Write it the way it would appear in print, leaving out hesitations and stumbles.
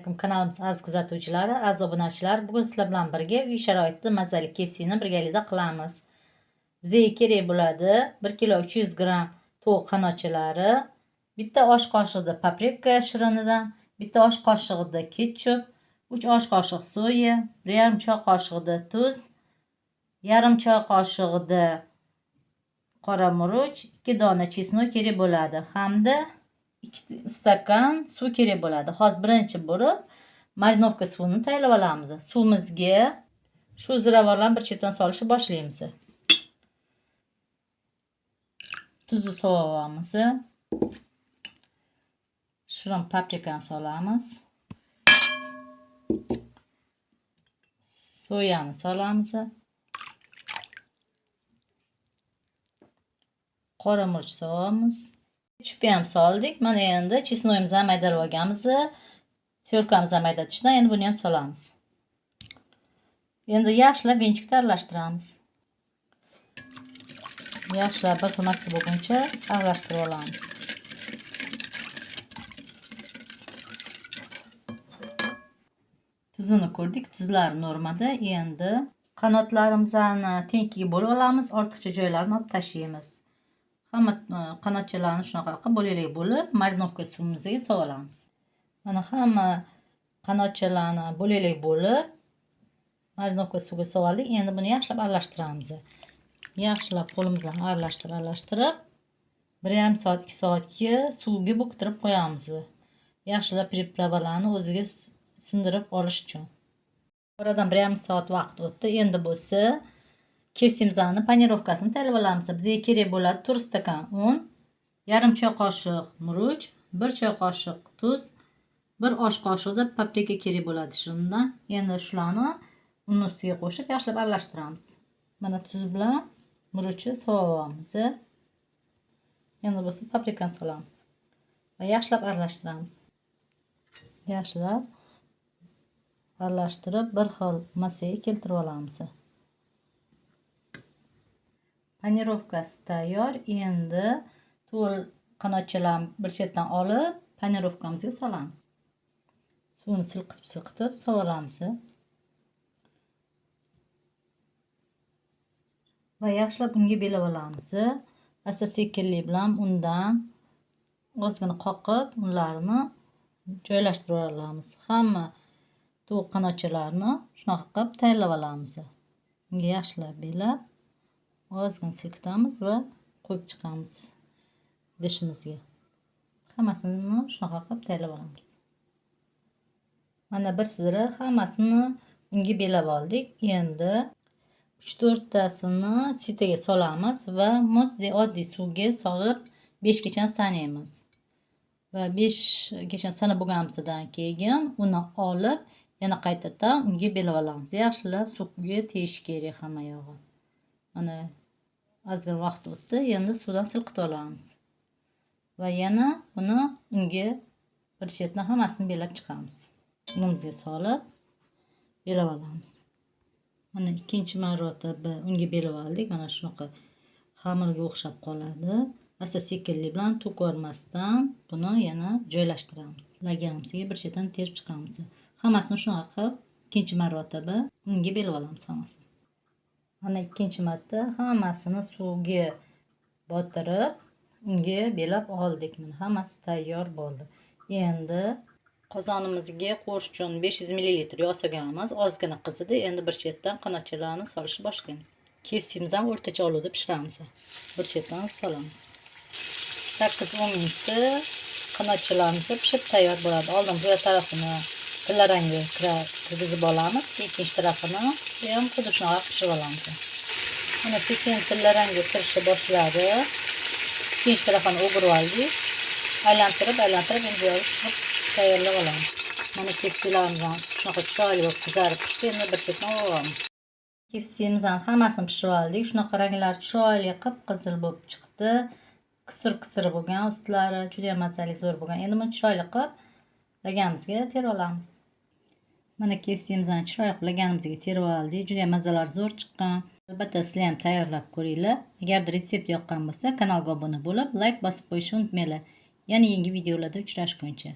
Alaykum kanalimiz aziz kuzatuvchilari, aziz obunachilar. Bugun sizlar bilan birga uy sharoitida mazali KFC'ni birgalikda qilamiz. Bizga kerak bo'ladi 1 kilo 300 gramm tovuq qanotchalari, bitta osh qoshig'ida paprika shirinidan, bitta osh qoshig'ida ketchup, 3 osh qoshiq soya, 1,5 choy qoshig'ida tuz, 1,5 choy qoshig'ida qora murch, 2 dona chesnok kerak bo'ladi hamda 2 stakan suv kerak bo'ladi. Hozir birinchi bo'lib marinovka suvini tayyorlab olamiz. Suvimizga shu ziravorlarni bir chetdan solishni boshlaymiz. Tuzni solamiz. Shirin paprikani solamiz. Soyani solamiz. Qora murch solamiz. Ketchupni ham soldik. Mana endi chesnoyimizni ham maydalab olganmiz. Syorkamizni ham mayda endi buni ham solamiz. Endi yaxshilab venchikda aralashtiramiz. Yaxshilab bir xil massa bo'lguncha aralashtirib olamiz. Tuzini ko'rdik, tuzlar normada. Endi qanotlarimizni tengkiga bo'lib olamiz, ortiqcha joylarini olib tashlaymiz. Hamma qanotchalarni shunaqa qilib bo'lak bo'lib marinovka suvimizga solamiz. Mana hamma qanotchalarni bo'lak bo'lib marinovka suvga soldik. Endi buni yaxshilab aralashtiramiz. Yaxshilab qo'limiz bilan aralashtirib 1,5 soat 2 soatga suvga bo'ktirib qo'yamiz. Yaxshilab pripravalarni o'ziga sindirib olish uchun. Oradan 1,5 soat vaqt o'tdi. Endi bo'lsa KFC'mizni panirovkasini tayyorlab olamiz. Bizga kerak bo'ladi 4 stakan un, 1,5 choy qoshiq murch, 1 choy qoshiq tuz, 1 osh qoshig'ida paprika kerak bo'ladi shundan. Endi shularni unni ustiga qo'shib yaxshilab aralashtiramiz. Mana tuz bilan murchni solamiz. Endi bo'lsa paprikani solamiz va yaxshilab aralashtiramiz. Yaxshilab aralashtirib bir xil massaga keltirib olamiz. Panirovkasi tayyor. Endi to'l qanotchalarni bir chetdan olib panirovkamizga solamiz. Suvini silqitib solamiz. Va yaxshilab unga belab olamiz. Asta sekinlik bilan undan ozgina qoqib unlarni joylashtirib olamiz. Hamma tovuq qanotchalarni shunaqa qilib tayyorlab olamiz. Unga yaxshilab belab ozgina silkitamiz va qo'yib chiqamiz idishimizga. Hammasini shunaqa qilib tayyorlab olamiz. Mana bir sidra hammasini unga belab oldik. Endi 3-4 tasini sitaga solamiz va muzdek oddiy suvga solib 5 gacha sanaymiz. Va 5 gacha sanab bo'lganimizdan keyin uni olib yana qaytadan unga belab olamiz. Yaxshilab suvga tegishi kerak hamma yog'i. Mana ozgina vaqt o'tdi. Endi suvdan silqitib olamiz. Va yana uni unga bir chetdan hammasini belab chiqamiz. Unimizga solib belab olamiz. Mana ikkinchi marotaba unga belab oldik. Mana shunaqa xamirga o'xshab qoladi. Asta sekinlik bilan to'kib buni yana joylashtiramiz. Laganimizga bir chetdan terib chiqamiz. Hammasini shunaqa qilib ikkinchi marotaba unga belab olamiz hammasini. Mana ikkinchi marta hammasini suvga botirib unga belab oldik. Mana hammasi tayyor bo'ldi. Endi qozonimizga qo'rish uchun 500 ml yog' solganmiz. Ozgina qizidi. Endi bir chetdan qanotchalarni solishni boshlaymiz. KFC'mizni ham o'rtacha olovda pishiramiz. Bir chetdan solamiz. 8-10 minutda qanotchalarimiz pishib tayyor bo'ladi. Oldin bu tarafini tillarangga kirgizib olamiz. Ikkinchi tarafini ham xuddi shunaqa pishirib olamiz. Mana sekin tillarangga kirishni boshladi. Ikkinchi tarafini o'girib oldik. Aylantirib endi yorib tayyorlab olamiz. Mana KFC'larimiz shunaqa chiroyli bo'lib qizarib pishdi. Endi bir chetdan olamiz. KFC'mizni hammasini pishirib oldik. Shunaqa ranglar chiroyli qip-qizil bo'lib chiqdi. Qisir-qisir bo'lgan ustlari juda ham mazali zo'r bo'lgan. Endi buni chiroyli qilib laganimizga terib olamiz. Mana KFC'mizni chiroyli qilib laganimizga terib oldik. Juda ham mazalar zo'r chiqqan. Albatta sizlar ham tayyorlab ko'ringlar. Agarda retsept yoqqan bo'lsa, kanalga obuna bo'lib, like bosib qo'yishni unutmanglar. Yana yangi videolarda uchrashguncha.